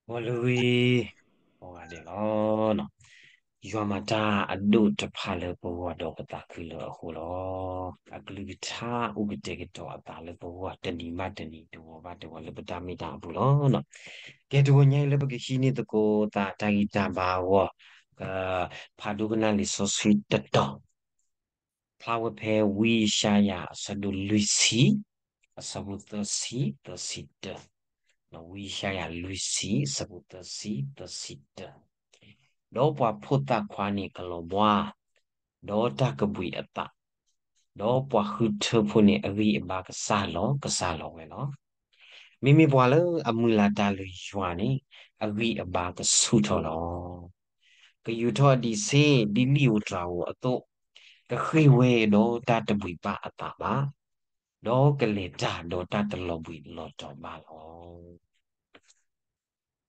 ဂီၤလၢအဂ့ၤ, ကိးဂၤဒဲးလီၤ. ယွၤမၤတၢ်အဒိၣ်တဖၣ်လၢပဂီၢ်ဒီးပသးခုလၢအဃိလီၤ. အကလုၢ်ကထါအိၣ်ကတဲာ်ကတီၤအသးလၢပဂီၢ်တနံၤဘၣ်တနံၤ တဂီၤဘၣ်တဂီၤလၢပတၢ်မ့ၢ်တၢ်အပူၤလီၤ. ကဲ တဂီၤညါအံၤလၢပကဟံးန့ၢ်သကိးသးတၢ်ဂံၢ်တၢ်ဘါအဂီၢ်, ဖးဒိကနၣ်လံာ်စီဆှံတတီၤ ဖျါဝဲဖဲဝံယၡါယၤအဆၢဒိၣ်လွံၢ်ဆံ, အဆၢဖိသၢဆံ, သၢဆံတၢ, ဝံယၡါယၤလွံၢ်ဆံ အဆၢဖိသၢဆံ, သၢဆံတၢ, ဒီးပှၤဖိသၣ်ခွါန့ၣ်ကလီၤဘှါ, ဒီးတၢ်ကဘှံးအသး, ဒီးပှၤဃုထၢဖိန့ၣ် အဂံၢ်အဘါကစၢ်လီၤ, ကစၢ်လီၤဝဲလီၤ. မ့မ့ၢ်ပှၤလၢအမုၢ်လၢ်တၢ်လၢယွၤန့ၣ် အဂံၢ်အဘါကဆူၣ်ထီၣ်လီၤ. ကယူၤထီၣ်အဒံးဆ့ ဒ်လံာ်ဧိၤတြၤဧိၤအသိး, ကဃ့ၢ်ဝဲဒီးတၢ်တဘှံးဘၣ်အသးဘၣ်, ဒီးကလဲၤတၢ်ဒီးတၢ်တလီၤဘှံးလီၤတီၤဘၣ်လီၤ.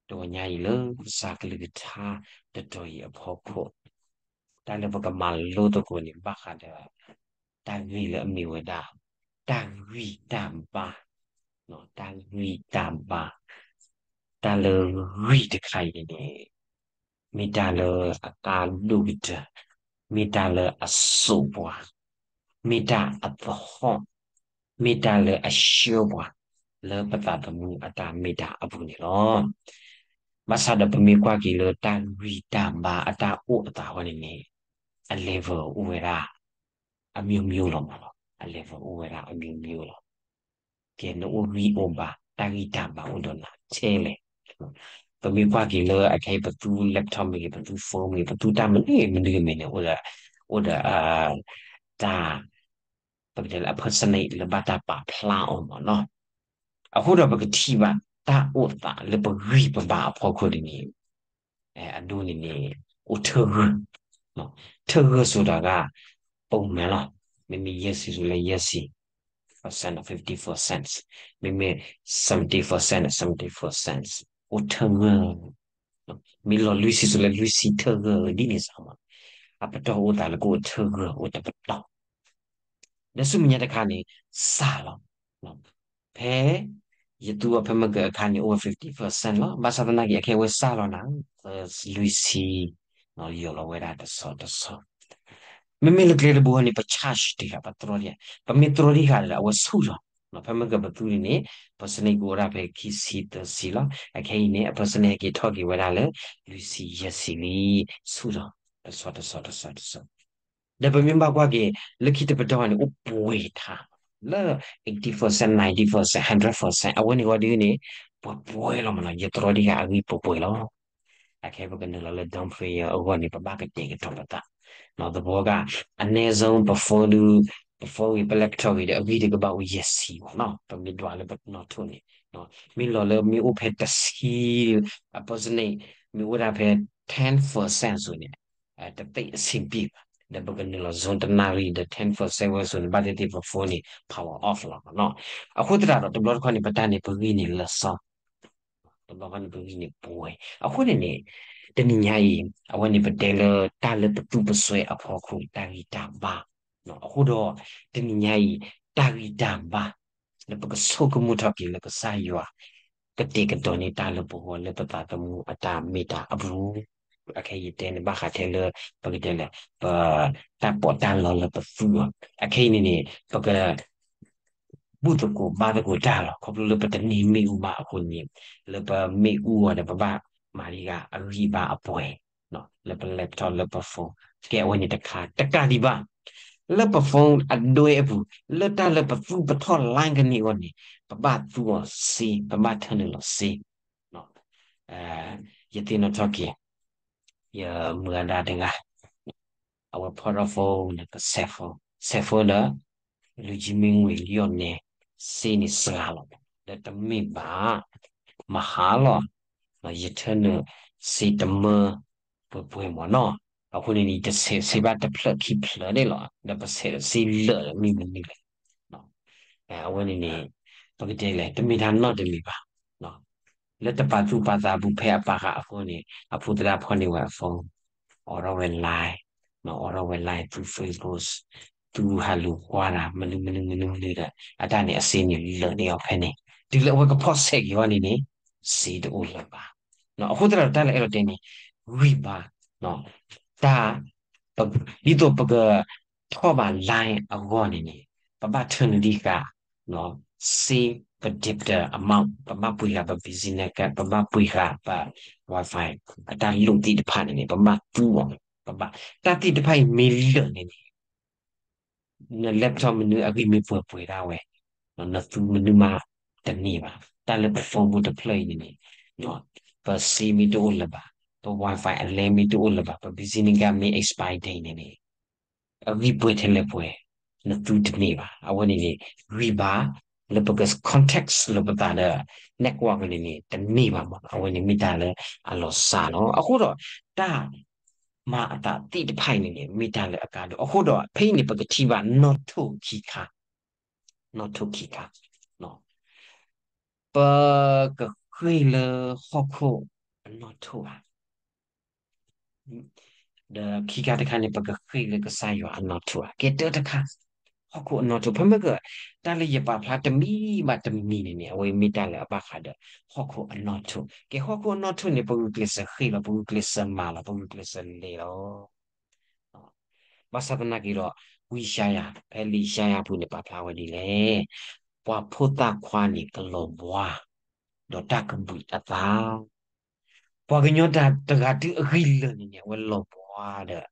တဂီၤညါအံၤလၢကစၢ်ကလုၢ်ကထါတတီၤအံၤအဖီခိၣ်, တၢ်လၢပကမၤလိသကိးန့ၣ် ဘၣ်ဃးဒီး တၢ်ဂ့ၢ်လၢအမ့ၢ်ဝဲဒၣ် တၢ်ဂံၢ်တၢ်ဘါ, တၢ်ဂံၢ်တၢ်ဘါ, တၢ်လၢဂံၢ်တခါအံၤန့ၣ် မ့ၢ်တၢ်လၢအကါဒိၣ်ကတၢၢ်, မ့ၢ်တၢ်လၢအစိာ်ပှၤ, မ့ၢ်တၢ်အသဟီၣ်, မ့ၢ်တၢ်လၢအဆှၢပှၤ လၢပသးသမူအတၢ်မ့ၢ်တၢ်အပူၤန့ၣ်လီၤ. ဘၣ်ဆၣ်ဒီးပမ့ၢ်ကွၢ်က့ၤလၢတၢ်ဂံၢ်တၢ်ဘါအတၢ်အိၣ်အသးအဂီၢ်န့ၣ်န့ၣ် အ level အိၣ်ဝဲဒၣ် အမျိုးမျိုးလီၤမးလီၤ, အ level အိၣ်ဝဲဒၣ်အမျိုးမျိုးလီၤ. ကဲ နအိၣ်ဂံၢ်အိၣ်ဘါ တၢ်ဂံၢ်တၢ်ဘါအိၣ်ဒီးနၤထဲလဲၣ်. ပမ့ၢ်ကွၢ်က့ၤလၢအခဲအံၤ ပသူ laptop မ့ၢ်ဂ့ၤ, ပသူ phone မ့ၢ်ဂ့ၤ, ပသူတၢ်မနုၤမနုၤမ့ၢ်န့ၣ် အိၣ်ဒီး အိၣ်ဒီး တၢ် ပကတဲလၢအ percentage လၢဘၣ်တၢ်ပာ်ဖျါအီၤမးနီၤ. အဃိဒီးပကထံၣ်ဘၣ် တၢ်အိၣ်သးလၢပဂံၢ်ပဘါအဖီခိၣ်န့ၣ်န့ၣ် အဒိန့ၣ်န့ၣ် အိၣ်ထၢဂၢၢ်, ထၢဂၢၢ်ဆိုတာက ပုံမှန်လီၤ. မ့မ့ၢ်ယဲၢ်ဆံစွံလၢယဲၢ်ဆံ percent or fifty percent, မ့မ့ၢ် seventy percent or seventy percent အိၣ်ထၢဂၢၢ်, မ့ၢ်လီၤလွံၢ်ဆံစွံလၢလွံၢ်ဆံထၢဂၢၢ်ဒ်န့ၣ်စ့ၢ်မး, အပတီၢ်အိၣ်သးလၢကအိၣ်ထၢဂၢၢ်အိၣ်တပတီၢ် ဒီးဆူမဲာ်ညါတခါန့ၣ် စၢ်လီၤ. ဖဲ ယသူအီၤဖဲမုၢ်ကၢၢ်အခါန့ၣ် အိၣ်ဝဲ fifty percent လီၤ. ဘၣ်ဆၣ်သနာ်က့ အခဲအံၤဝဲစၢ်လီၤနၤ လွံၢ်ဆံ, ယိာ်လီၤဝဲဒၣ်တဆီတဆီ. မ့မ့ၢ်လၢကျဲတဘိန့ၣ် ပ charge တ့ၢ်ဃာ် ပတြီတ့ၢ်ဃာ်, ပမ့ၢ်တြီတ့ၢ်ဃာ်ဒီး အဝဲဆူၣ်လီၤ. ဖဲမုၢ်ကၢၢ်ပသူန့ၣ်န့ၣ် percentage ကအိၣ်ဒၣ်ဖဲခံဆံသၢဆံလီၤ. အခဲအံၤန့ၣ် အ percentage ဟဲက့ၤထီၣ်က့ၤဝဲဒၣ်လၢ လွံၢ်ဆံယဲၢ်ဆံလံ, ဆူၣ်လီၤ တဆီတဆီ တဆီတဆီ ဒီးပမ့ၢ်ဘၣ်ကွၢ်က့ၤ လၢခံတပတီၢ်န့ၣ် အိၣ်ပှဲၤထါ, လၢ eighty percent, ninety percent, hundred percent အဝဲန့ၣ်ဂီၢ်ဒ်န့ၣ် ပှဲၤပှဲၤလီၤမးနီၤ, ယတြီတ့ၢ်ဃာ်အဂံၢ်ပှဲၤပှဲၤလီၤ. အခဲအံၤပကနုာ်လီၤလၢ down payment အဂီၢ်န့ၣ် ပဘၣ်ကတဲာ်ကတီၤပသး, သဘီက အနည်းဆုံး ပ phone ဒီး ပ phone ဂ့ၤ ပ laptop ဂ့ၤဒီး အဂံၢ်တကဘၣ်အိၣ်ယဲၢ်ဆံမးနီၤ, ပမ့ၢ်ဒွးလၢပနီၣ်ထိၣ်န့ၣ်, မ့ၢ်လီၤလၢမ့ၢ်အိၣ်ဖဲတဆံ အ percent န့ၣ် မ့ၢ်အိၣ်ဒၣ်ဖဲ ten percent အစိၤန့ၣ် တသ့အဆင်ပြေဘၣ်. ဒီးပကနုာ်လီၤ zone တနၣ်ရံၣ်ဒီး ten percent ဝဲအစိၤန့ၣ် ဘၣ်သ့ၣ်သ့ၣ်ပ phone န့ၣ် power off လီၤမးနီၤ. အဃိသတးဒီး တဘျီတခီန့ၣ် ပတၢ်န့ၣ် ပဂံၢ်န့ၣ်လၢာ်စီ, တဘျီတခီန့ၣ် ပဂံၢ်န့ၣ်ပှဲၤ. အဃိန့ၣ်န့ၣ် တနံၤညါအံၤ အဝဲန့ၣ်ပတဲလၢတၢ်လၢပသူပစွဲအဖီခိၣ် တၢ်ဂံၢ်တၢ်ဘါ, အဃိဒီး တနံၤညါအံၤ တၢ်ဂံၢ်တၢ်ဘါ လၢပကဆိကမိၣ်ထီၣ်က့ၤလၢကစၢ်ယွၤ ကတဲာ်ကတီၤန့ၢ်တၢ်လၢပဂီၢ်လၢပသးသမူအတၢ်မ့ၢ်တၢ်အပူၤ, အခဲအံၤယတဲန့ၣ် ဘၣ်ဃးထဲလၢ ပကတဲလဲၣ် ပ တၢ်ပီးတၢ်လီလၢပသူအီၤ, အခဲအံၤန့ၣ်န့ၣ် ပက ဘူၣ်သကိးဘါသကိးတၢ်လီၤ. ခီဖျိလၢပတန့ၢ်မ့ၣ်အူဘၣ်အဃိန့ၣ် လၢပမ့ၣ်အူအီၤဒီး ပဘၣ်မၤဒံးဂၤအဂံၢ်ဘါအပှဲၤ လၢပ laptop လၢပ phone, ကဲ အဝဲန့ၣ်တခါ, တကးဒံးဘၣ် လၢပ phone အဒွဲအပူၤ လၢတၢ်လၢပသူပထီၣ် line ကန့ၢ်အဂီၢ်န့ၣ် ပဘၣ်သူအီၤစ့, ပဘၣ်ထၢနုာ်လီၤစ့. ယသ့ၣ်နီၣ်ထီၣ်က့ၤ ယမုၢ်အဒါတဂၤ အဝဲဖီၣ်ထီၣ် phone န့ၣ် ကစဲး phone, စဲး phone ဒီး လူကြီးမင်းဝေ လီၤန့ၣ် စ့န့ၣ်စှၤလီၤ, ဒီးတမ့ၢ်ဘၣ် မဟါလီၤ ယထၢနုာ်စ့တမၢပှဲၤပှဲၤမ့ၢ်နီၤ, အဃိန့ၣ် ယတဆဲးစ့ဘၣ်တဖျၢၣ်ခံဖျၢၣ်န့ၣ်လီၤ, ဒီးပဆဲးစ့လၢာ်မ့ၢ်မနုၤလဲၣ်. အဝဲန့ၣ်န့ၣ် ပကတဲလဲၣ် တမ့ၢ်တၢ်နီတမံၤဘၣ်. လၢတပာ်သူၣ်ပာ်သးအပူၤ ဖဲအပာ်ဃာ်အဃိန့ၣ် အဖိသရၣ်ဖီၣ်န့ၢ်ဝဲအ phone, အိးထီၣ်ဝဲ line, အိးထီၣ်ဝဲ line သူ Facebook, သူဟးလူၤကွၢ်တၢ် မနုၤမနုၤမနုၤမနုၤဒီး အတၢ်န့ၣ် အစ့န့ၣ်လၢာ်န့ၢ်အီၤဖဲန့ၣ်, တုၤလၢအဝဲကဖီၣ်ဆဲးက့ၤဝဲန့ၣ်န့ၣ် စ့တအိၣ်လၢၤဘၣ်. အဃိသတးဒီးတၢ်လၢအဲၣ်ဒိးတဲန့ၣ် ဂံၢ်ဘါ တၢ် ဒ်သိးပကထီၣ်ဘၣ် line အဂီၢ်န့ၣ်န့ၣ် ပဘၣ်ထၢနုာ်ဒံးဃာ် စ့ ပ data amount ပဘၣ်ပှ့ၤဃာ်ပ business card ပဘၣ်ပှ့ၤဃာ်ပ Wi-Fi အတၢ်လိၣ်သ့ၣ်တဖၣ်န့ၣ်န့ၣ် ပဘၣ်သူအီၤ ပဘၣ် တၢ်သ့ၣ်တဖၣ်အံၤမ့ၢ်လၢာ်န့ၣ်န့ၣ် န laptop မနုၤအဂံၢ်မ့ၢ်ပှဲၤပှဲၤဒၣ်ဝဲ နသူမနုၤမးတန့ၢ်ဘၣ်. တၢ်လၢပ phone ဖိတဖျၢၣ်အံၤန့ၣ်န့ၣ် ပစ့မ့ၢ်တအိၣ်လၢၤဘၣ်, ပ Wi-Fi အလဲမ့ၢ်တအိၣ်လၢၤဘၣ်, ပ business card မ့ၢ် expire date န့ၣ်န့ၣ် အဂံၢ်ပှဲၤထဲလဲၣ်ပှဲၤ နသူတန့ၢ်ဘၣ်. အဝဲန့ၣ်န့ၣ် ဂံၢ်ဘါ လၢပက contact လၢပသးဒီး network န့ၣ်န့ၣ် တန့ၢ်ဘၣ်မး. အဝဲန့ၣ်မ့ၢ်တၢ်လၢအလီၤစှၤလီၤ. အဃိဒီး တၢ် မၤအသးသ့ၣ်တဖၣ်အံၤန့ၣ်န့ၣ် မ့ၢ်တၢ်လၢအကါဒိၣ်. အဃိဒီး ဖဲအံၤန့ၣ် ပကထံၣ်ဘၣ်နီၣ်ထိၣ်ခံခါ, နီၣ်ထိၣ်ခံခါ, ပကဃ့ၢ်လၢဟီၣ်ခိၣ်အနီၣ်ထိၣ်ဧါ, ဒီးခံခါတခါန့ၣ် ပကဃ့ၢ်လၢကစၢ်ယွၤအနီၣ်ထိၣ်ဧါ. ကဲတၢ်တခါ, ဟီၣ်ခိၣ်အနီၣ်ထိၣ်, ဖဲမ့ၢ်က တၢ်လၢယပာ်ဖျါတမံၤဘၣ်တမံၤန့ၣ်န့ၣ် အဝဲမ့ၢ်တၢ်လၢအဘၣ်ဃးဒီး ဟီၣ်ခိၣ်အနီၣ်ထိၣ်. ကဲဟီၣ်ခိၣ်အနီၣ်ထိၣ်န့ၣ် ပဂုာ်ကျဲးစၢးဃ့ၢ်လီၤ, ပဂုာ်ကျဲးစၢးမၤလီၤ, ပဂုာ်ကျဲးစၢးလဲၤလီၤ. ဘၣ်ဆၣ်သနာ်က့ဒီး ဝံယၡါယၤ ဖဲလံာ်ယၡါယၤအပူၤန့ၣ် ပာ်ဖျါဝဲဒ်လဲၣ်, ပှၤဖိသၣ်ခွါန့ၣ်ကလီၤဘှါ, ဒီးတၢ်ကဘှံးအသး ပှၤကညီတဂၤတုၤအဂံၢ်လၢာ်န့ၣ်န့ၣ် အဝဲလီၤဘှါဒီး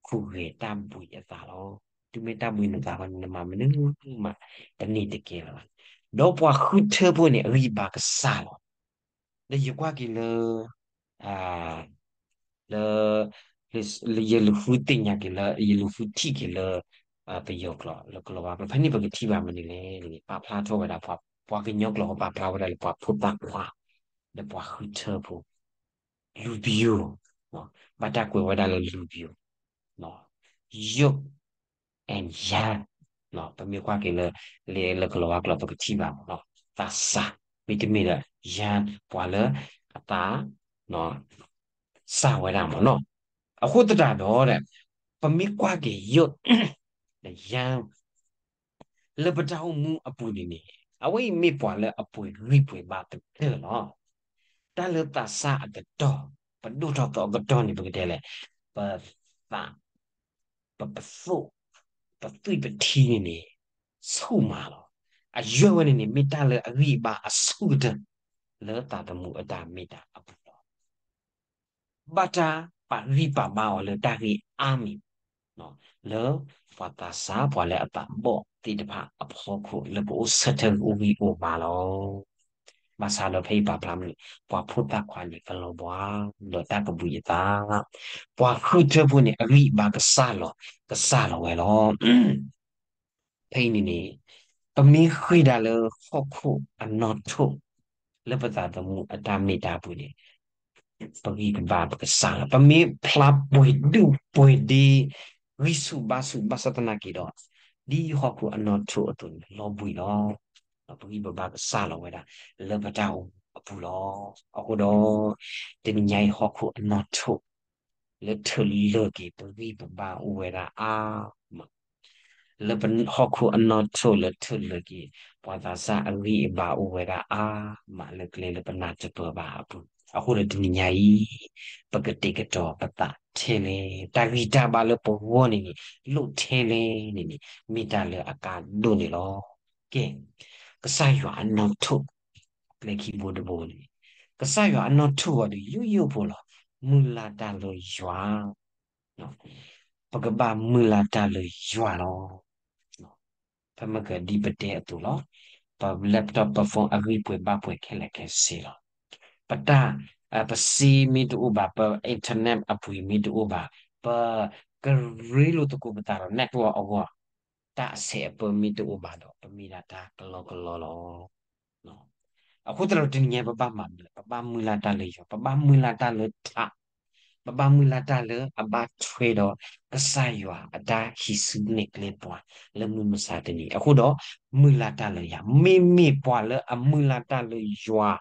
ဟူးဂဲၤတၢ်ဘှံးအသးလီၤ. တုၤမ့ၢ်တၢ်ဘှံးနသးဃီန့ၣ် နမၤမနုၤမးတန့ၢ်တကဲလၢၤဘၣ်. ဒီးပှၤဃုထၢဖိန့ၣ် အဂံၢ်အဘါကစၢ်လီၤ. ဒီးယကွၢ်က့ၤလၢ လၢ လၢယလူၤဃုသ့ၣ်ညါက့ၤလၢ ယလူၤဃုထံၣ်က့ၤလၢ ပယီၤကျိာ် လၢကလီၤဝါကျိာ် ဖဲန့ၣ်ပကထံၣ်ဘၣ်မနုၤလဲၣ်န့ၣ် ပာ်ဖျါထီၣ်ဝဲဒၣ် ပှၤကညီကျိာ် ပာ်ဖျါဝဲဒၣ်လၢပှၤဖိသၣ်ခွါ ဒီးပှၤဃုထၢဖိ လူဖြူ, ဘၣ်တၢ်ကွဲးဝဲဒၣ်လၢလူဖြူ, ယိၣ် and ယၢ်, ပမ့ၢ်ကွၢ်က့ၤလၢ လၢကလီၤဝါကျိာ် ပကထံၣ်ဘၣ်မ့ၢ်နီၤ သးစၢ်, မ့တမ့ၢ်ဒီး ယၢ် ပှၤလၢအသး စၢ်ဝဲဒၣ်မ့ၢ်နီၤ. အဃိသတးဒီး ပမ့ၢ်ကွၢ်က့ၤယိၣ် ဒီးယၢ် လၢပတၢ်အိၣ်မူအပူၤန့ၣ်န့ၣ် အဝဲအံၤမ့ၢ်ပှၤလၢအပှဲၤဂံၢ်ပှဲၤဘါကတၢၢ်လီၤ. တၢ်လၢသးစၢ်အကတီၢ် ပဒိၣ်ထီၣ်သီအကတီၢ်န့ၣ် ပကတဲလဲၣ် ပသး ပပသိၣ် ပသွံၣ်ပထံန့ၣ်န့ၣ် ဆူၣ်မးလီၤ. အယွဲၢ်ဝဲန့ၣ်န့ၣ် မ့ၢ်တၢ်လၢအဂံၢ်အဘါအဆူၣ်ကတၢၢ် လၢသးသမူအတၢ်မ့ၢ်တၢ်အပူၤလီၤ. ဘၣ်တၢ်ပာ်ဂံၢ်ပာ်ဘါအီၤလၢတၢ်ဂ့ၢ်အါမံၤ လၢပှၤသးစၢ် ပှၤလၢအသးဘီၣ်သ့ၣ်တဖၣ်အဖီခိၣ် လၢကအိၣ်ဆၢထၢၣ်အိၣ်ဂံၢ်အိၣ်ဘါလီၤ. ဘၣ်ဆၣ်ဒီးဖဲအံၤပာ်ဖျါမနုၤ ပှၤဖိသၣ်ခွါန့ၣ် ကလီၤဘှါ ဒီးတၢ်ကဘှံးအသး, ပှၤဃုထၢဖိန့ၣ် အဂံၢ်အဘါကစၢ်လီၤ ကစၢ်လီၤဝဲလီၤ. ဖဲအံၤန့ၣ်န့ၣ် ပမ့ၢ်ဃ့ၢ်ဒၣ်လၢဟီၣ်ခိၣ်အနီၣ်ထိၣ် လၢပသးသမူအတၢ်မ့ၢ်တၢ်ပူၤန့ၣ် ပဂံၢ်ပဘါပကစၢ်လီၤ. ပမ့ၢ်ဖျါပှဲၤဒူၣ်ပှဲၤဒ့ ဂံၢ်ဆူၣ်ဘါဆူၣ် ဘၣ်ဆၣ်သနာ်က့ဒီး ဒ်ဟီၣ်ခိၣ်အနီၣ်ထိၣ်အသိးန့ၣ် လီၤဘှံးလီၤ. ပဂံၢ်ပဘါကစၢ်လီၤဝဲဒၣ် လၢပတၢ်အိၣ်မူအပူၤလီၤ. အဃိဒီး တနံၤညါအံၤဟီၣ်ခိၣ်အနီၣ်ထိၣ် လၢထၢၣ်လၢာ်က့ၤ ပဂံၢ်ပဘါအိၣ်ဝဲဒၣ်အါမး လၢပဟီၣ်ခိၣ်အနီၣ်ထိၣ်လၢထၢၣ်လၢာ်က့ၤ ပှၤသးစၢ်အဂံၢ်အဘါအိၣ်ဝဲဒၣ်အါမး လၢကျဲလၢပနၢ်တပၢၢ်ဘၣ်အပူၤ, အဃိဒီးတနံၤညါအံၤ ပကတဲာ်ကတီၤပသးထဲလဲၣ်, တၢ်ဂံၢ်တၢ်ဘါလၢပဂီၢ်န့ၣ်န့ၣ် လိၣ်ထဲလဲၣ်န့ၣ်န့ၣ် မ့ၢ်တၢ်လၢအကါဒိၣ်န့ၣ်လီၤ. ကဲ ကစၢ်ယွၤအနီၣ်ထိၣ် ကျဲခံဘိတဘိန့ၣ် ကစၢ်ယွၤအနီၣ်ထိၣ်ဂီၤဒီး ယိယိဖိလီၤ. မုၢ်လၢ်တၢ်လၢယွၤ ပကဘၣ်မုၢ်လၢ်တၢ်လၢယွၤလီၤ. ဖဲမ့ၢ်ကဒ်ပတဲအသိးလီၤ. ပ laptop ပ phone အဂံၢ်ပှဲၤဘၣ်ပှဲၤခဲလၢာ်ခဲဆ့လီၤ. ပတၢ် ပစ့မ့ၢ်တအိၣ်ဘၣ်, ပ internet အပှ့ၤမ့ၢ်တအိၣ်ဘၣ်, ပကရ့လိာ်သကိးပသးဒီး network အဂီၢ် တၢ်အဆဲးအပၢမ့ၢ်တအိၣ်ဘၣ်ဒီး ပမ့ၢ်ဒၣ်တၢ်ကလီကလီလီၤ. အဃိသတးဒီးတနံၤညါပဘၣ်မၤမနုၤလဲၣ်, ပဘၣ်မုၢ်လၢ်တၢ်လၢယွၤ, ပဘၣ်မုၢ်လၢ်တၢ်လၢထး, ပဘၣ်မုၢ်လၢ်တၢ်လၢအဘၣ်ထွဲဒီး ကစၢ်ယွၤအတၢ်ဟံးစုနဲၣ်ကျဲပှၤ လၢမုၢ်မဆါတနံၤ. အဃိဒီး မုၢ်လၢ်တၢ်လၢယွၤ, မ့မ့ၢ်ပှၤလၢအမုၢ်လၢ်တၢ်လၢယွၤ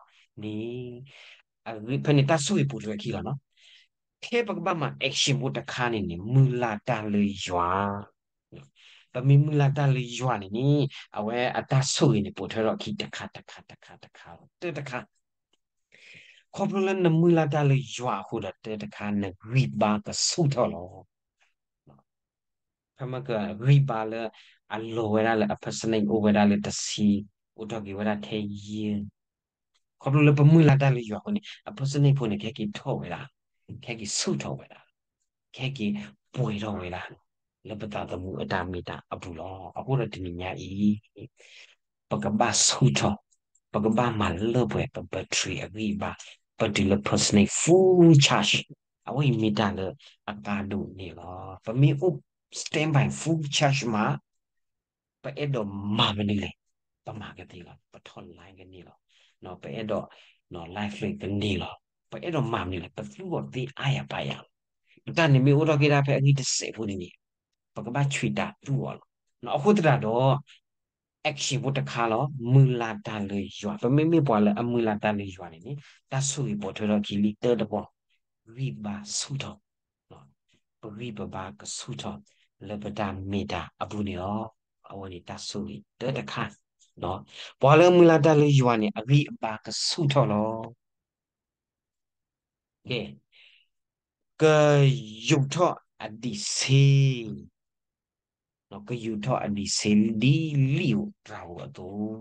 န့ၣ် ဖဲန့ၣ်တၢ်ဆိၣ်ဂ့ၤပိာ်ထွဲအခံလီၤနီၤ. ဖဲပကဘၣ်မၤ action ဖိတခါန့ၣ်န့ၣ် မုၢ်လၢ်တၢ်လၢယွၤ, ပမ့ၢ်မုၢ်လၢ်တၢ်လၢယွၤန့ၣ်န့ၣ် အဝဲအတၢ်ဆိၣ်ဂ့ၤန့ၣ် ပိာ်ထွဲထီၣ်အခံတခါတခါတခါတခါလီၤ. တၢ်တခါ, ခီဖျိလၢနမုၢ်လၢ်တၢ်လၢယွၤအဃိဒီး တၢ်တခါနဂံၢ်ဘါကဆူၣ်ထီၣ်လီၤ. ဖဲမ့ၢ်ကဂံၢ်ဘါလၢအလီၤဝဲဒၣ်လၢအ percentage အိၣ်ဝဲဒၣ်လၢတဆံ, အိၣ်ထီၣ်က့ၤဝဲဒၣ်ထဲယဲၢ် ခီဖျိလၢပမုၢ်လၢ်တၢ်လၢယွၤအဃိန့ၣ် အ percentage ဖိန့ၣ် ကဟဲက့ၤထီၣ်ဝဲဒၣ်, ကဟဲက့ၤဆူၣ်ထီၣ်ဝဲဒၣ်, ကဟဲက့ၤပှဲၤထီၣ်ဝဲဒၣ် လၢပသးသမူအတၢ်မ့ၢ်တၢ်အပူၤလီၤ. အဃိဒီးတနံၤညါအံၤ ပကဘၣ်ဆူၣ်ထီၣ်, ပကဘၣ်မၤလၢပှဲၤပ battery အဂံၢ်အဘါ, ပတုၤလၢ percentage full charge, အဝဲအံၤမ့ၢ်တၢ်လၢအကါဒိၣ်န့ၣ်လီၤ. ပမ့ၢ်အိၣ် standby full charge မး ပအဲၣ်ဒိးမၤမနုၤလဲၣ်, ပမၤကသ့လီၤ, ပထီၣ် line ကန့ၢ်လီၤ, ပအဲၣ်ဒိး live ကန့ၢ်လီၤ, ပအဲၣ်ဒိးမၤမနုၤလဲၣ်, ပသူအီၤသ့အါယၤပာ်ယၤလီၤ. တၢ်န့ၣ်မ့ၢ်အိၣ်ထီၣ်က့ၤဒၣ်ဖဲအဂံၢ်တစဲးဖိန့ၣ်န့ၣ် ပကဘၣ်ဆွံတၢ်သူအီၤလီၤ. အဃိသတးဒီး action ဖိတခါလီၤ, မုၢ်လၢ်တၢ်လၢယွၤ, ပမ့မ့ၢ်ပှၤလၢအမုၢ်လၢ်တၢ်လၢယွၤန့ၣ်န့ၣ် တၢ်ဆိၣ်ဂ့ၤပိာ်ထွဲထီၣ်ခံလံ, တၢတဘီ, ဂံၢ်ဘါဆူၣ်ထီၣ် ပဂံၢ်ပဘါကဆူၣ်ထီၣ်လၢပတၢ်မ့ၢ်တၢ်အပူၤန့ၣ်လီၤ. အဝဲန့ၣ်တၢ်ဆိၣ်ဂ့ၤတၢတခါ, ပှၤလၢမုၢ်လၢ်တၢ်လၢယွၤန့ၣ် အဂံၢ်အဘါကဆူၣ်ထီၣ်လီၤ. ကဲ, ကယူာ်ထီၣ်အဒံးဆ့ ကယူာ်ထီၣ်အဒံးဆ့ဒ်လံာ်ဧိၤတြၤဧိၤအသိး,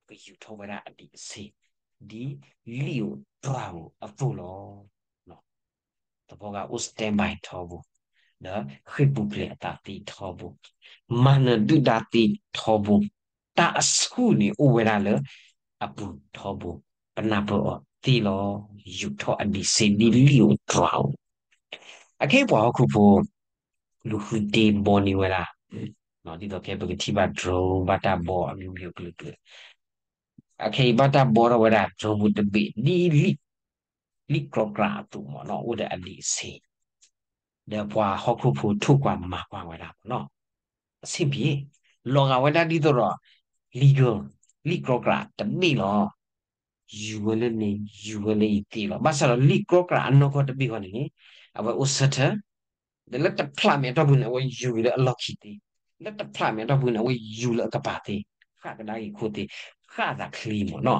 ကယူာ်ထီၣ်ဝဲဒၣ်အဒံးအဆ့ ဒ်လံာ်ဧိၤတြၤဧိၤအသိးလီၤ. သပှၢ်ကအိၣ် standby ထီဘိ, ဒီးဃ့ၢ်ပူၤဖျဲးအသးသ့ထီဘိ, မၤနၢၤဒုၣ်ဒါသ့ထီဘိ, တၢ်အဆူၣ်န့ၣ်အိၣ်ဝဲဒၣ်လၢအပူၤထီဘိ, ပနၢ်ပၢၢ်အီၤသ့လီၤ. ယူာ်ထီၣ်အဒံးဆ့ဒ်လံာ်ဧိၤတြၤဧိၤ အခဲအံၤပှၤဟီၣ်ခိၣ်ဖိ လူၤဃုတ့ဘီန့ၢ်ဝဲဒၣ်, ဒ်သိးခဲပကထံၣ်ဘၣ် drone ဘၣ်တၢ်ဘီအမျိုးမျိုးကလုာ်ကလုာ်, အခဲအံၤ ဘၣ်တၢ်ဘီထီၣ်ဝဲဒၣ် drone ဖိတဘ့ၣ်ဒ်လံာ်, လံာ်ကြီကြာအသိးမ့ၢ်နီၤ, အိၣ်ဒီးအဒံးအဆ့, ဒီးပှၤဟီၣ်ခိၣ်ဖိထိၣ်ကွၢ်မၤကွၢ်ဝဲဒၣ်မ့ၢ်နီၤ, အဆ့ၣ်ပံၤ, လီၤဂာ်ဝဲဒၣ်ဒ်သိးဒီး legal, လံာ်ကြီကြာတဘ့ၣ်လီၤ. ယူၤဝဲလၢန့ၣ် ယူၤဝဲလၢအံၤသ့လီၤ. ဘၣ်ဆၣ်ဒီးလံာ်ကြီကြာအနီၢ်ကီၢ်တဘ့ၣ်ဃီန့ၣ်န့ၣ် အဝဲအိၣ်ဆၢထၢၣ်, ဒီးလၢတဖျးမဲာ်အတီၢ်ပူၤန့ၣ် အဝဲယူၤလၢအလီၢ်ခံသ့, လၢတဖျးမဲာ်အတီၢ်ပူၤန့ၣ် အဝဲယူၤလၢအကပၤသ့, ဃၣ်ကဒါက့ၤခိၣ်သ့, ဃၣ်အသးချ့မ့ၢ်နီ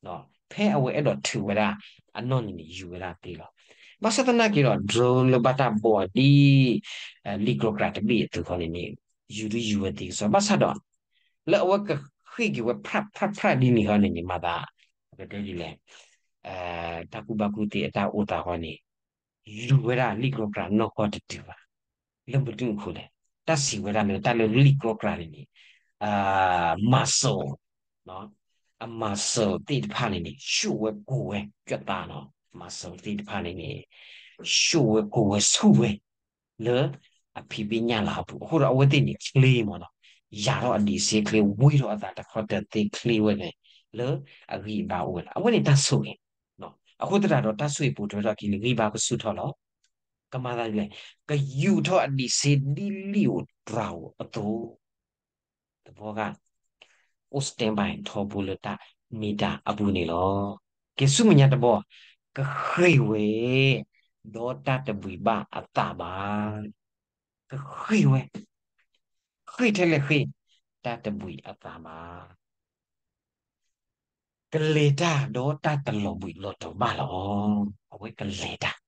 ၤ. ဖဲအဝဲအဲၣ်ဒိးထုးဝဲဒၣ်အနီၢ်န့ၣ်န့ၣ် ယူၤဝဲဒၣ်သ့လီၤ. ဘၣ်ဆၣ်သနာ်က့ဒီး drone လၢဘၣ်တၢ်ဘီဒ် လံာ်ကြီကြာတဘ့ၣ်အသိးဃီန့ၣ်န့ၣ် ယူၤဒုယူၤဝဲသ့ကစီဒီ, ဘၣ်ဆၣ်ဒီး လၢအဝဲကဃ့ၢ်က့ၤဝဲ ဖြၣ်ဖြၣ်ဖြၣ်ဒ်န့ၣ်ဃီန့ၣ်န့ၣ် မၤသး ပကတဲဒ်လဲၣ်, တၢ်ကူၣ်ဘၣ်ကူၣ်သ့အတၢ်အိၣ်သးဃီန့ၣ် လူၤဝဲဒၣ်လံာ်ကြီကြာနီၢ်ကီၢ်တတုၤဘၣ်. လၢမနုၤအဃိလဲၣ်, တၢ်စံးဝဲဒၣ်လၢ တၢ်လၢလံာ်ကြီကြာန့ၣ်န့ၣ် အ muscle, အ muscle သ့ၣ်တဖၣ်န့ၣ်န့ၣ် ဆှိၣ်ဝဲကိၢ်ဝဲ ကၠီၣ်သးနီၤ, muscle သ့ၣ်တဖၣ်န့ၣ်န့ၣ် ဆှိၣ်ဝဲကိၢ်ဝဲဆူၣ်ဝဲ လၢအဖံးဘ့ၣ်ညၣ်လၤအပူၤ, အဃိဒီးအဝဲသ့ၣ်န့ၣ်ချ့မ့ၢ်နီၤ, ယၤထီၣ်အဒံးဆ့ချ့ ဝံထီၣ်အသးတခီတၢၤသ့ချ့ဝဲန့ၣ် လၢအဂံၢ်အဘါအိၣ်ဝဲဒၣ်, အဝဲန့ၣ်တၢ်ဆိၣ်ဂ့ၤ, အဃိသတးဒီးတၢ်ဆိၣ်ဂ့ၤပိာ်ထွဲထီၣ်အခံန့ၣ် ဂံၢ်ဘါကဆူၣ်ထီၣ်လီၤ. ကမၤသးဒ်လဲၣ်, ကယူၤထီၣ်အဒံးဆ့ဒ်လံာ်ဧိၤတြၤဧိၤအသိး သပှၢ်က အိၣ် standby ထီဘိလၢတၢ်မ့ၢ်တၢ်အပူၤန့ၣ်လီၤ. ကဲဆူမဲာ်ညါတဘီ, ကဃ့ၢ်ဝဲ ဒီးတၢ်တဘှံးဘၣ်အသးဘၣ်. ကဃ့ၢ်ဝဲ, ဃ့ၢ်ထဲလဲၣ်ဃ့ၢ်, တၢ်တဘှံးအသးဘၣ်. ကလဲၤတၢ်ဒီးတၢ်တလီၤဘှံးလီၤတီၤဘၣ်လီၤ. အဝဲကလဲၤတၢ်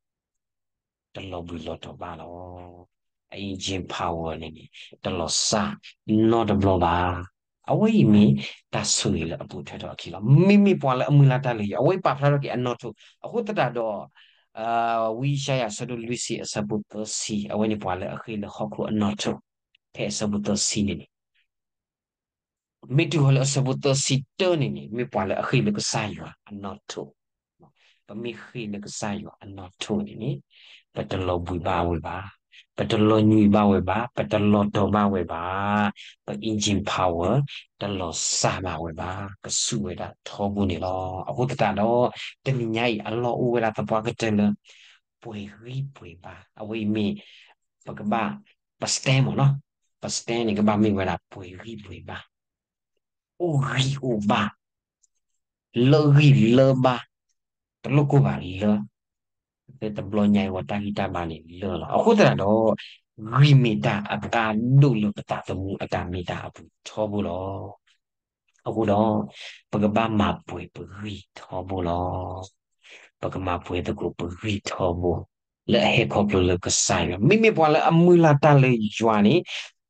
တလီၤဘှံးလီၤတီၤဘၣ်လီၤ. အ engine power န့ၣ်န့ၣ် တလီၤစၢ်နီတဘျီဘၣ်. အဝဲအံၤမ့ၢ်တၢ်ဆိၣ်ဂ့ၤလၢအပိာ်ထွဲထီၣ်အခံလီၤ. မ့မ့ၢ်ပှၤလၢအမုၢ်လၢ်တၢ်လၢယွၤ အဝဲပာ်ဖျါထီၣ်က့ၤအနီၣ်ထိၣ်. အဃိသတးဒီး ဝံယၡါယၤအဆၢဒိၣ်လွံၢ်ဆံအဆၢဖိသၢဆံ အဝဲန့ၣ်ပှၤလၢအဃ့ၢ်လၢဟီၣ်ခိၣ်အနီၣ်ထိၣ်, ဖဲအဆၢဖိသၢဆံန့ၣ်န့ၣ် မ့ၢ်တုၤဃီၤလၢအဆၢဖိသၢဆံတၢန့ၣ်န့ၣ် မ့ၢ်ပှၤလၢအဃ့ၢ်လၢကစၢ်ယွၤအနီၣ်ထိၣ်. ပမ့ၢ်ဃ့ၢ်လၢကစၢ်ယွၤအနီၣ်ထိၣ်န့ၣ်န့ၣ် ပတလီၤဘှံးဘၣ်ဝဲဘၣ်, ပတလီၤညွံးဘၣ်ဝဲဘၣ်, ပတလီၤတီၤဘၣ်ဝဲဘၣ်, ပ engine power တလီၤစၢ်ဘၣ်ဝဲဘၣ်, ကဆူၣ်ဝဲဒၣ်ထီဘိန့ၣ်လီၤ. အဃိသတးဒီး တနံၤညါအံၤအလီၢ်အိၣ်ဝဲဒၣ်သပှၢ်ကတၢၢ်လၢ ပှဲၤဂံၢ်ပှဲၤဘါ, အဝဲအံၤမ့ၢ် ပကဘၣ် ပ stand မ့ၢ်နီၤ, ပ stand န့ၣ် ကဘၣ်မ့ၢ်ဝဲဒၣ်ပှဲၤဂံၢ်ပှဲၤဘါ, အိၣ်ဂံၢ်အိၣ်ဘါ, လၢဂံၢ်လၢဘါ, တလိၣ်ကိၢ်ဘၣ်လၢ, လၢတဘျီညါအံၤဝဲတၢ်ဂံၢ်တၢ်ဘါန့ၣ်လၢလီၤ. အဃိသတးဒီး ဂံၢ်မ့ၢ်တၢ်အကါဒိၣ်လၢပသးသမူအတၢ်မ့ၢ်တၢ်အပူၤထီဘိလီၤ. အဃိဒီး ပကဘၣ်မၤပှဲၤပဂံၢ်ထီဘိလီၤ. ပကမၤပှဲၤသကိးပဂံၢ်ထီဘိ လၢအဟဲခီဖျိလၢကစၢ်ယွၤ, မ့မ့ၢ်ပှၤလၢအမုၢ်လၢ်တၢ်လၢယွၤန့ၣ်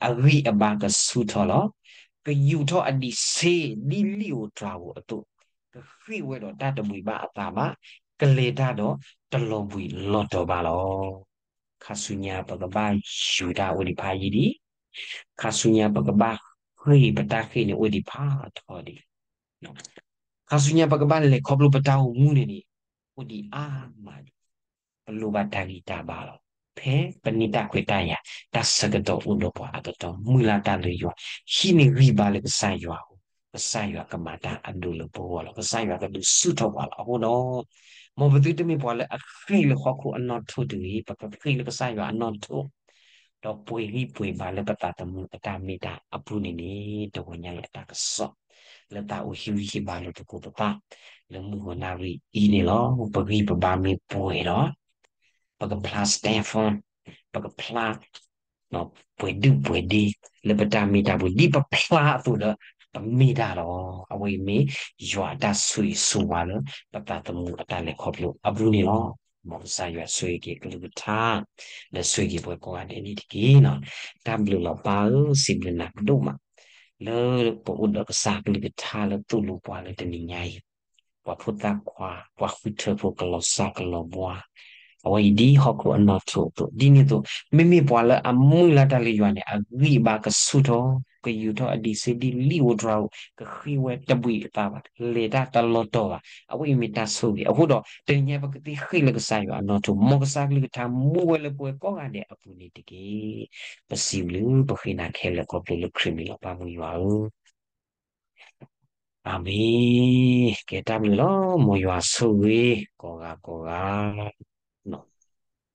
အဂံၢ်အဘါကဆူၣ်ထီၣ်လီၤ. ကယူာ်ထီၣ်အဒံးဆှံဒ်လံာ်ဧိၤတြၤဧိၤအသိး, ကဃ့ၢ်ဝဲဒီးတၢ်တဘှံးဘၣ်အသးဘၣ်, ကလဲၤတၢ်ဒီးတလီၤဘှံးလီၤတီၤဘၣ်လီၤ. ခါဆူညါပကဘၣ်ယူၤတၢ်အိၣ်ဒံးဖးယံာ်ဒံး, ခါဆူညါပကဘၣ်ဃ့ၢ်ပတၢ်ဃ့ၢ်န့ၣ် အိၣ်ဒံးဖးထီဒံး, ခါဆူညါပကဘၣ်လဲၤခီဖျိပတၢ်အိၣ်မူန့ၣ်န့ၣ် အိၣ်ဒံးအါမးဒံး, ပလိၣ်ဘၣ်တၢ်ဂံၢ်တၢ်ဘါလီၤ. ဖဲပန့ၢ်တၢ်ခွဲးတၢ်ယာ် တၢ်ဆၢကတီၢ်အိၣ်ဒီးပှၤအကတီၢ် မုၢ်လၢ်တၢ်လၢယွၤ, ဟံးန့ၢ်ဂံၢ်ဘါလၢကစၢ်ယွၤအအိၣ်, ကစၢ်ယွၤကမၤတၢ်အဒိၣ်လၢပဂီၢ်လီၤ. ကစၢ်ယွၤကဒုးဆူၣ်ထီၣ်ပှၤလီၤ. အဃိဒီး မ်ပသုတမ့ၢ်ပှၤလၢအဃ့ၢ်လၢဟီၣ်ခိၣ်အနီၣ်ထိၣ်တဂ့ၤ, ပကဃ့ၢ်လၢကစၢ်ယွၤအနီၣ်ထိၣ်, ဒီးပှဲၤဂံၢ်ပှဲၤဘါလၢပသးသမူအတၢ်မ့ၢ်တၢ်အပူၤန့ၣ်န့ၣ် တဂီၤညါအံၤအတၢ်ကစီၣ် လၢသးအိၣ်ဟ့ၣ်ဂံၢ်ဟ့ၣ်ဘါလိာ်သကိးပသး လၢမုၢ်ဂီၤနၣ်ရံၣ်အံၤန့ၣ်လီၤ. ပဂံၢ်ပဘါမ့ၢ်ပှဲၤဒီး ပကဖျါ stand firm, ပကဖျါ ပှဲၤဒုၣ်ပှဲၤဒ့ လၢပတၢ်မ့ၢ်တၢ်ပူၤ ဒ်ပဖျါအသိးဒီး ပမ့ၢ်တၢ်လီၤ. အဝဲအံၤမ့ၢ်ယွၤအတၢ်ဆိၣ်ဂ့ၤဆိၣ်ဝါလၢ ပသးသမူအတၢ်လဲၤခီဖျိအပူၤန့ၣ်လီၤ. မ်ကစၢ်ယွၤဆိၣ်ဂ့ၤက့ၤအကလုၢ်ကထါ ဒီးဆိၣ်ဂ့ၤက့ၤပှၤကိးဂၤဒဲးန့ၣ်တက့ၢ်. တၢ်ဘျုးလီၤပၢ်ဧၢ, စံးဘျုးနၤဒိၣ်မး လၢပအိၣ်ဒီးကစၢ်အကလုၢ်ကထါလၢသိၣ်လိပှၤလၢတနံၤညါအံၤ ပှၤဖိသၣ်ခွါ, ပှၤဃုထၢဖိကလီၤစၢ်ကလီၤဘှါ, အဝဲအံၤဒ်ဟီၣ်ခိၣ်အနီၣ်ထိၣ်အသိး, ဒ်န့ၣ်အသိး မ့မ့ၢ်ပှၤလၢအမုၢ်လၢ်တၢ်လၢယွၤန့ၣ် အဂံၢ်အဘါကဆူၣ်ထီၣ်, ကယူာ်ထီၣ်အဒံးဆှံဒ်လံာ်ဧိၤတြၤဧိၤ, ကဃ့ၢ်ဝဲတဘှံးအသးဘၣ်, လဲၤတၢ်တလီၤတီၤဘၣ်, အဝဲအံၤမ့ၢ်တၢ်ဆိၣ်ဂ့ၤ. အဃိဒီး တနံၤညါပကသ့ဃ့ၢ်လၢကစၢ်ယွၤအနီၣ်ထိၣ်, မ်ကစၢ်ကလုၢ်ကထါမူဝဲလၢပဝဲကိးဂၤဒဲးအပူၤန့ၣ်တက့ၢ်. ပစံးဘျုးပဃ့နၤခဲလၢာ်ခီဖျိလၢခရံာ်မံၤလီၤ ပၢ်မုၢ်ယွၤဧၢ. အၤမ့ၣ်. ကဲတၢ်ဘျုးလီၤ. မ်ယွၤဆိၣ်ဂ့ၤ ကိးဂၤကိးဂၤ.